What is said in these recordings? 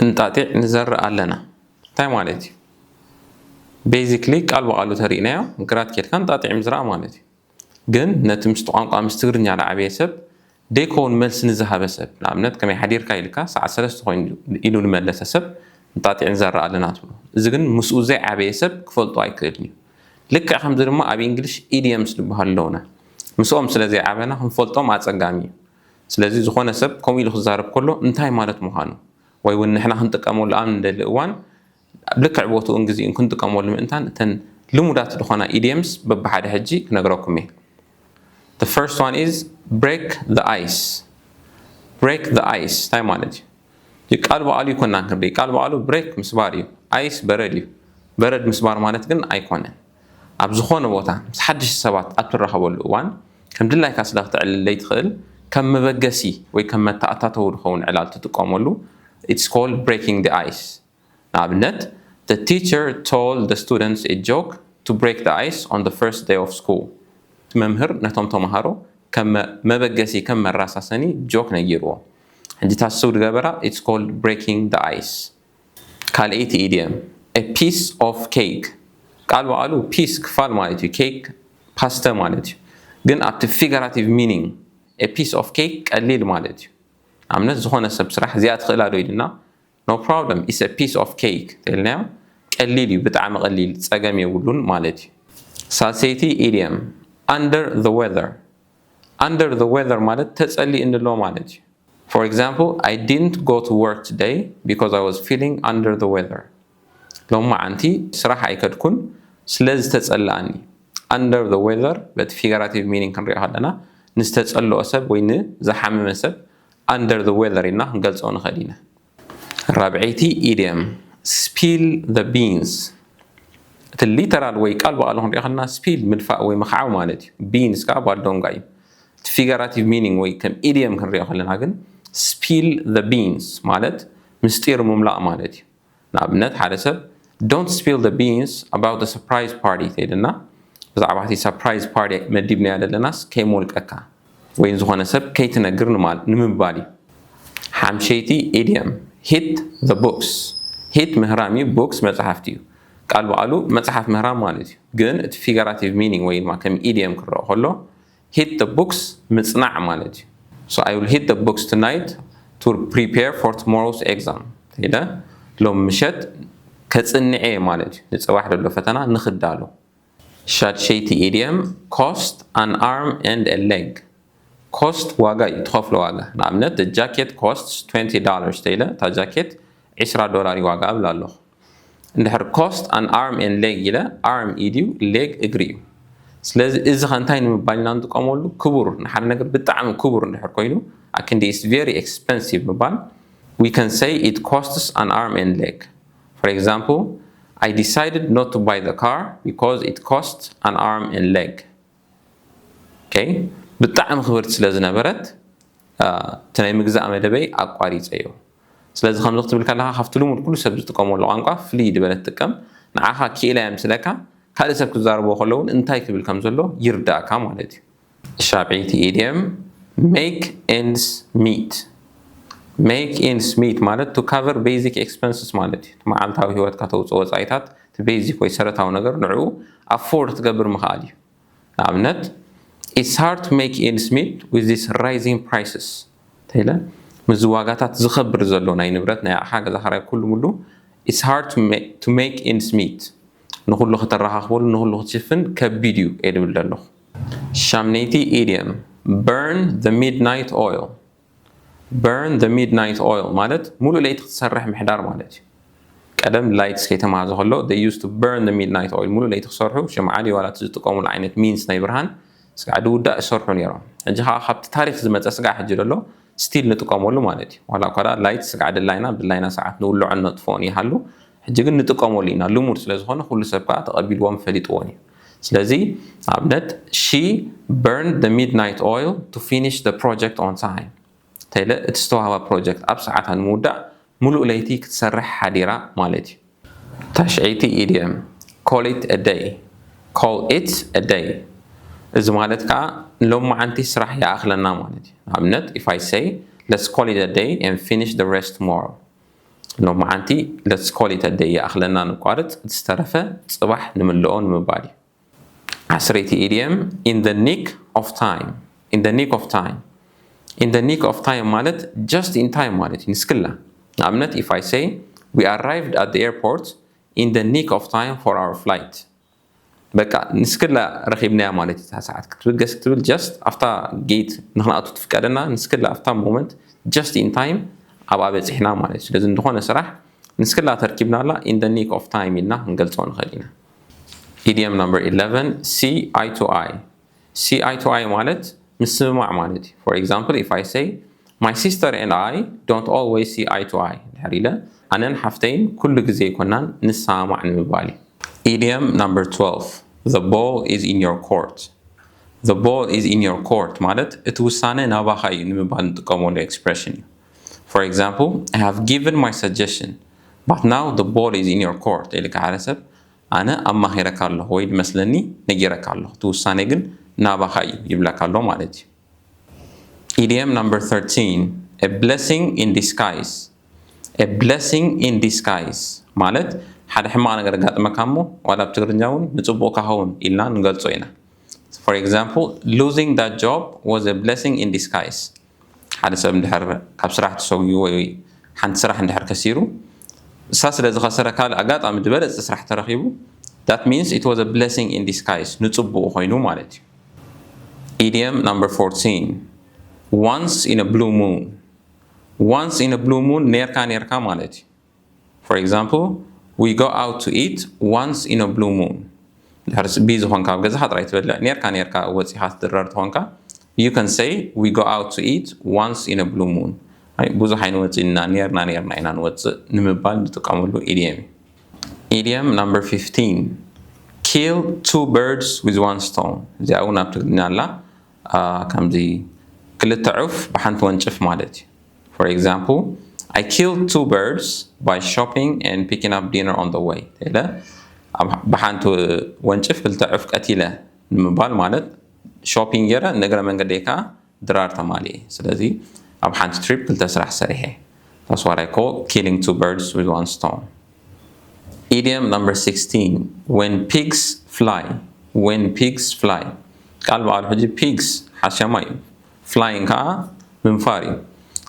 እንጣጢዕ ንዘርእ ኣለና። እንታይ ማለት እዩ? Basically ቃል ብቓሉ ተሪእናዮ ግራት ኬድካ እንጣጢዕ ምዝራእ ማለት እዩ። ግን ነቲ ምስቲ ቋንቋ ምስ ትግርኛ ዝዓበየ ሰብ ደይከውን መልሲ ንዝሃበ ሰብ፣ ንኣብነት ከመይ ሓዲርካ ኢልካ ሰዓት ሰለስተ ኮይኑ ኢሉ ንመለሰ ሰብ እንጣጢዕ ንዘርእ ኣለና ትብሎ። እዚ ግን ምስኡ ዘይዓበየ ሰብ ክፈልጦ ኣይክእልን እዩ። ልክዕ ከምዚ ድማ ኣብ እንግሊሽ ኢዲየምስ ዝበሃሉ ኣለውና። ምስኦም ስለ ዘይዓበና ክንፈልጦም ኣጸጋሚ እዩ። ስለዚ ዝኾነ ሰብ ከምኡ ኢሉ ክዛረብ ከሎ እንታይ ማለት ምዃኑ ወይ እውን ንሕና ክንጥቀመሉ ኣብ ንደሊ እዋን ልክዕ ቦትኡን ግዜኡን ክንጥቀመሉ ምእንታን እተን ልሙዳት ዝኾና ኢዲየምስ በብሓደ ሕጂ ክነግረኩም እየ። The first one is break the ice. Break the ice እንታይ ማለት እዩ? ቃል ብቓሉ ይኮናን ክንርኢ። ቃል ብቓሉ ብሬክ ምስባር እዩ። ኣይስ በረድ እዩ። በረድ ምስባር ማለት ግን ኣይኮነን። ኣብ ዝኾነ ቦታ ምስ ሓደሽቲ ሰባት ኣብ ትራኸበሉ እዋን ከም ድላይካ ስለ ክተዕልል ለይትኽእል ከም መበገሲ ወይ ከም መተኣታተዊ ዝኸውን ዕላል ትጥቀመሉ። It's called breaking the ice. ንኣብነት the teacher told the students a joke to break the ice on the first day of school. መምህር ነቶም ተምሃሮ ከም መበገሲ ከም መራሳሰኒ ጆክ ነጊርዎ። ሕጂ ታስው ዝገበራ it's called breaking the ice። ካልኣይቲ ኢዲየም a piece of cake። ቃል ብቓሉ ፒስ ክፋል ማለት እዩ። ኬክ ፓስተ ማለት እዩ። ግን ኣብቲ figurative meaning a piece of cake ቀሊል ማለት እዩ። ንኣብነት ዝኾነ ሰብ ስራሕ እዚኣ ትኽእላ ዶ ኢልና no problem, it's a piece of cake ተልናዮ ቀሊል እዩ፣ ብጣዕሚ ቀሊል ጸገም የብሉን ማለት እዩ። ሳልሰይቲ ኢዲየም under the weather። Under the weather ማለት ተጸሊኡ እንድሎ ማለት እዩ። For example, I didn't go to work today because I was feeling under the weather. ሎማዓንቲ ስራሕ ኣይከድኩን ስለ ዝተጸለኣኒ። Under the weather በቲ figurative meaning ክንሪኦ ከለና ንዝተጸለኦ ሰብ ወይ ንዝሓመመ ሰብ under the weather ኢልና ክንገልጾ ንኽእል ኢና። ራብዐይቲ ኢዲየም spill the beans። እቲ ሊተራል ወይ ቃል ብቓሉ ክንሪኦ ከለና ስፒል ምድፋእ ወይ ምኽዓው ማለት እዩ። ቢንስ ከዓ ባዶንጋ እዩ። እቲ figurative meaning ወይ ከም ኢዲየም ክንሪኦ ከለና ግን spill the beans ማለት ምስጢር ምምላእ ማለት እዩ። ንኣብነት ሓደ ሰብ don't spill the beans about the surprise party ተይልና ብዛዕባ እቲ surprise party መዲብናዮ ዘለናስ ከይሞልቀካ ወይ ዝኾነ ሰብ ከይትነግር ንምባል እዩ። ሓምሸይቲ ኢዲየም hit the books። Hit ምህራም እዩ፣ books መጽሓፍቲ እዩ። ቃል ብቓሉ መጽሓፍ ምህራም ማለት እዩ። ግን እቲ figurative meaning ወይ ድማ ከም ኢዲየም ክረኦ ከሎ hit the books ምጽናዕ ማለት እዩ። So I will hit the books tonight to prepare for tomorrow's exam ኢለ ሎም ምሸት ከጽንዕ እየ ማለት እዩ። ንጽባሕ ዘሎ ፈተና ንኽዳሎ። ሻድሸይቲ ኢዲየም cost an arm and a leg። Cost ዋጋ እዩ፣ ትኸፍሎ ዋጋ። ንኣብነት the jacket costs twenty dollars ተይለ እታ ጃኬት ዕስራ ዶላር እዩ ዋጋ እብል ኣለኹ። እንድሕር cost an arm and leg ኢለ ኣርም ኢድ እዩ፣ ሌግ እግሪ እዩ። ስለዚ እዚ ከ እንታይ ንምባል ኢና ንጥቀመሉ? ክቡር፣ ንሓደ ነገር ብጣዕሚ ክቡር እንድሕር ኮይኑ ኣክንዲ is very expensive ምባል we can say it costs an arm and leg. For example, I decided not to buy the car because it costs an arm and leg. Okay? ብጣዕሚ ክብርቲ ስለ ዝነበረት እቲ ናይ ምግዛእ መደበይ ኣቋሪፀዮ። ስለዚ ከምዚ ክትብል ከለካ ካብቲ ልሙድ ኩሉ ሰብ ዝጥቀመሉ ቋንቋ ፍልይ ዝበለ ትጥቀም። ንዓኻ ክኢላ እያ ምስለካ ካልእ ሰብ ክዛረቦ ከሎ እውን እንታይ ክብል ከም ዘሎ ይርዳእካ ማለት እዩ። ሻብዒይቲ ኢድየም make ends meet። Make ends meet ማለት to cover basic expenses ማለት እዩ። መዓልታዊ ህይወትካ ተውፅኦ ወፃኢታት እቲ ቤዚክ ወይ ሰረታዊ ነገር ንዕኡ ኣፎርድ ትገብር ምኽኣል እዩ። ንኣብነት it's hard to make ends meet with this rising prices ተይለ ምስዚ ዋጋታት ዝኸብር ዘሎ ናይ ንብረት ናይ ኣቕሓ ገዛ ኸራይ ኩሉ ሙሉ it's hard to make ends meet ንኹሉ ከተረኻኽበሉ ንኹሉ ክትሽፍን ከቢድ እዩ እየ ድብል ዘለኹ። ሻምነይቲ ኢድየም burn the midnight oil። Burn the midnight oil ማለት ሙሉእ ለይቲ ክትሰርሕ ምሕዳር ማለት እዩ። ቀደም ላይትስ ከይተማሃዘ ከሎ they used to burn the midnight oil ሙሉእ ለይቲ ክሰርሑ ሽምዓ ድዩ ዋላ እቲ ዝጥቀሙሉ ዓይነት ሚንስ ናይ ብርሃን ስጋዕ ድውዳእ ይሰርሑ ነይሮም። ሕጂ ከዓ ካብቲ ታሪክ ዝመፀ ስጋዕ ሕጂ ዘሎ ስቲል ንጥቀመሉ ማለት እዩ። ዋላ እኳ ደኣ ላይት ስጋዕ ድላይና ብድላይና ሰዓት ንውልዖን ነጥፍኦን ይሃሉ ሕጂ ግን ንጥቀመሉ ኢና ልሙድ ስለ ዝኾነ ኩሉ ሰብ ከዓ ተቐቢልዎን ፈሊጥዎን እዩ። ስለዚ ኣብነት she burned the midnight oil to finish the project on time። ተይለ እቲ ዝተዋህባ ፕሮጀክት ኣብ ሰዓታ ንምውዳእ ሙሉእ ለይቲ ክትሰርሕ ሓዲራ ማለት እዩ። ታሽዐይቲ ኢድየም call it a day። Call it a day እዚ ማለት ከዓ ንሎማዓንቲ ስራሕ ይኣኽለና ማለት እዩ። ንኣብነት if I say let's call it a day and finish the rest tomorrow። ሎመዓንቲ let's call it a day ይኣኽለና፣ ንቋርጽ፣ እቲ ዝተረፈ ጽባሕ ንምልኦ ንምባል እዩ። ዓስረይቲ ኢድየም in the nick of time። In the nick of time። In the nick of time ማለት just in time ማለት እዩ። ንስክላ ንኣብነት if I say we arrived at the airport in the nick of time for our flight። በቃ ንስክላ ረኺብናያ ማለት እዩ። እታ ሰዓት ክትብገስ ክትብል just ኣብታ ጌት ንክንኣቱ ትፍቀደና፣ ንስክላ ኣብታ moment just in time ኣብኣ በፂሕና ማለት እዩ። ስለዚ ዝኾነ ስራሕ ንስክላ ተርኪብናላ in the nick of time ኢልና ክንገልፆ ንኽእል ኢና። Idiom number eleven, see eye to eye። See eye to eye ማለት ምስምማዕ ማለት እዩ። For example, if I say my sister and I don't always see eye to eye ድሕር ኢለ ኣነን ሓፍተይን ኩሉ ግዜ ኣይኮናን ንሰማማዕ ንምባል እዩ። Idiom number twelve, the ball is in your court። The ball is in your court ማለት እቲ ውሳነ ናባኻ እዩ ንምባል ንጥቀመሉ expression እዩ። For example, I have given my suggestion, but now the ball is in your court ኢልካ ሓደ ሰብ ኣነ ኣማኺረካ ኣለኹ ወይ ድመስለኒ ነጊረካ ኣለኹ፣ እቲ ውሳነ ግን ናባኻ እዩ ይብለካ ኣሎ ማለት እዩ። Idiom number thirteen, a blessing in disguise። A blessing in disguise ማለት ሓደ ሕማቕ ነገር ኣጋጥመካ እሞ ዋላ ኣብ ትግርኛ እውን ንፅቡቕ ክኸውን ኢልና ንገልጾ ኢና። For example, losing that job was a blessing in disguise። ሓደ ሰብ እንድሕር ካብ ስራሕ ተሰጉዩ ወይ ሓንቲ ስራሕ እንድሕር ከሲሩ እሳ ስለ ዝኸሰረ ካልእ ኣጋጣሚ ዝበለፀ ስራሕ ተረኺቡ that means it was a blessing in disguise፣ ንፅቡቕ ኮይኑ ማለት እዩ። Idiom number fourteen, once in a blue moon። Once in a blue moon ኔርካ ኔርካ ማለት እዩ። For example, we go out to eat once in a blue moon። ድሕር ቢ ዝኾንካ ኣብ ገዛኻ ጥራይ ትበልዕ ኔርካ ኔርካ ወፂኻ ትድረር ትኾንካ you can say we go out to eat once in a blue moon። ብዙሕ ኣይንወፅእና ኔርና ኔርና ኢና ንወፅእ ንምባል ንጥቀመሉ ኢድየም እዩ። Idiom number fifteen, kill two birds with one stone። እዚኣ እውን ኣብ ትግርኛ ኣላ። ከምዚ ክልተ ዑፍ ብሓንቲ ወንጭፍ ማለት እዩ። For example, I killed two birds by shopping and picking up dinner on the way ኢለ ብሓንቲ ወንጭፍ ክልተ ዑፍ ቀቲለ ንምባል ማለት shopping ገይረ ንእግረ መንገደይ ከዓ ድራር ተማሊኤ። ስለዚ ኣብ ሓንቲ trip ክልተ ስራሕ ሰሪሐ። That's what I call killing two birds with one stone. Idiom number sixteen, when pigs fly። When pigs fly። ቃል በዓሉ ሕጂ pigs ሓሸማ እዩ። Flying ከዓ ምንፋር እዩ።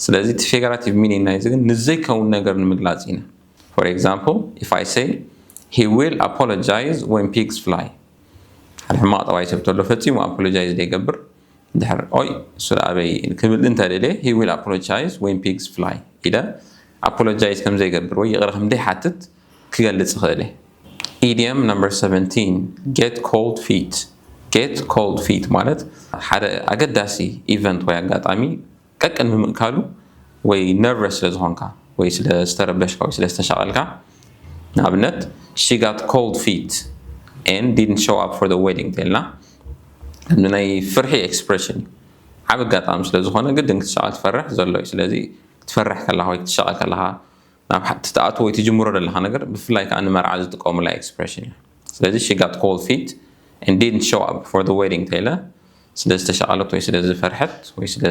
ስለዚ እቲ figurative meaning ናይዚ ግን ንዘይከውን ነገር ንምግላፅ ኢና። For example, if I say he will apologize when pigs fly ሓደ ሕማቕ ጠባይ ሰብ ተሎ ፈፂሙ apologize ዘይገብር ድሕር ኦይ እሱ ኣበይ ክብል እንተደልየ he will apologize when pigs fly ኢለ apologize ከም ዘይገብር ወይ ይቕረ ከም ዘይሓትት ክገልፅ ይኽእል እየ። Idiom number seventeen, get cold feet። Get cold feet ማለት ሓደ ኣገዳሲ event ወይ ኣጋጣሚ ቀቅን ምምእካሉ ወይ nervous ስለ ዝኾንካ ወይ ስለ ዝተረበሽካ ወይ ስለ ዝተሻቐልካ ንኣብነት she got cold feet and didn't show up for the wedding ተልና ናይ ፍርሒ expression እዩ። ዓብ ኣጋጣሚ ስለ ዝኾነ ግድን ክትሻቐል ትፈርሕ ዘሎ እዩ። ስለዚ ክትፈርሕ ከለኻ ወይ ክትሻቐል ከለኻ ናብ ትኣትዎ ወይ ትጅምሮ ዘለኻ ነገር ብፍላይ ከዓ ንመርዓ ዝጥቀሙላ expression እዩ። ስለዚ she got cold feet and didn't show up for the wedding ተይለ ስለ ዝተሻቐለት ወይ ስለ ዝፈርሐት ወይ ስለ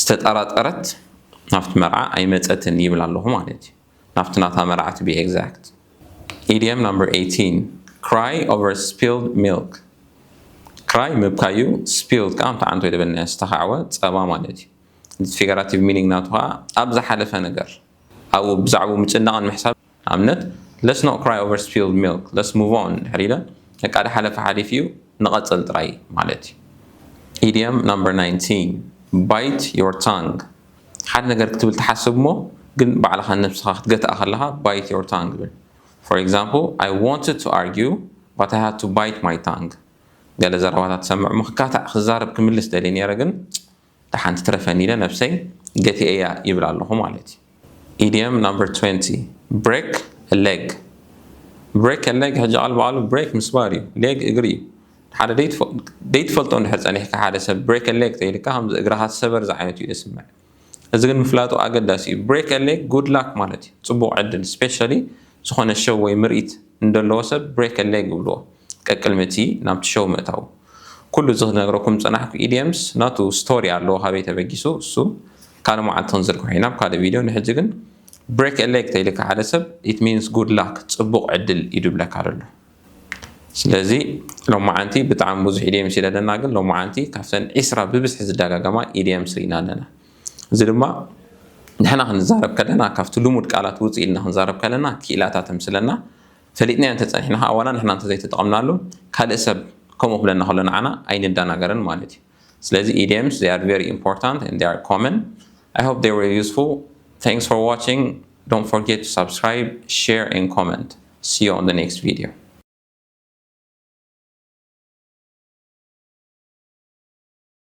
ዝተጠራጠረት ናብቲ መርዓ ኣይመፀትን ይብል ኣለኹ ማለት እዩ። ናብቲ ናታ መርዓ to be exact። Idiom number eighteen, cry over spilled milk። Cry ምብካይ እዩ። Spilled ከዓ ምተዓንቶ ይደበልና ዝተኻዕወ ፀባ ማለት እዩ። Figurative meaning ናቱ ከዓ ኣብ ዝሓለፈ ነገር ኣብኡ ብዛዕባኡ ምጭናቕን ምሕሳብ ኣብነት let's not cry over spilled milk, let's move on ድሕር ኢለ በቃ ዝሓለፈ ሓሊፉ እዩ ንቐፅል ጥራይ ማለት እዩ። Idiom number nineteen, bite your tongue። ሓደ ነገር ክትብል ትሓስብ እሞ ግን ባዕልኻ ነብስኻ ክትገትኣ ከለኻ bite your tongue ብል። For example, I wanted to argue but I had to bite my tongue። ገለ ዘረባታት ትሰምዕ እሞ ክካታዕ ክዛረብ ክምልስ ደልየ ነይረ ግን ደሓን ትትረፈኒ ኢለ ነብሰይ ገቲኤያ ይብል ኣለኹ ማለት እዩ። Idiom number twenty, break a leg። Break a leg ሕጂ ቃል በቃሉ break ምስባር እዩ። Leg እግሪ እዩ። ሓደ ዘይትፈልጦ እንድሕር ፀኒሕካ ሓደ ሰብ break a leg ተይልካ ከምዚ እግርኻ ትሰበር ዝዓይነቱ እዩ ዝስምዕ። እዚ ግን ምፍላጡ ኣገዳሲ እዩ። Break a leg good luck ማለት እዩ። ፅቡቕ ዕድል specially ዝኾነ show ወይ ምርኢት እንደለዎ ሰብ break a leg ይብልዎ። ቀቅልሚ እቲ ናብቲ show ምእታው። ኩሉ እዚ ክነግረኩም ዝፀናሕኩ idioms ናቱ story ኣለዎ ካበይ ተበጊሱ እሱ ካልእ መዓልቲ ክንዝርግሖ ኢና ኣብ ካልእ video። ንሕጂ ግን Break a leg ተይልካ ሓደ ሰብ it means good luck፣ ጽቡቕ ዕድል እዩ ድብለካ ዘሎ። ስለዚ ሎማዓንቲ ብጣዕሚ ብዙሕ ኢድየምስ ኣለና፣ ግን ሎማዓንቲ ካብተን ዒስራ ብብዝሒ ዝደጋገማ ኢድየምስ ርኢና ኣለና። እዚ ድማ ንሕና ክንዛረብ ከለና ካብቲ ልሙድ ቃላት ውፅእ ኢልና ክንዛረብ ከለና ክኢላታት ምስለና ፈሊጥናዮ እንተፀኒሕና ከዓ ዋላ ንሕና እንተዘይተጠቐምናሉ ካልእ ሰብ ከምኡ ክብለና ከሎ ንዓና ኣይንደናገርን ማለት እዩ። ስለዚ idioms, they are very important and they are common. I hope they were useful. Thanks for watching. Don't forget to subscribe, share and comment. See you on the next video.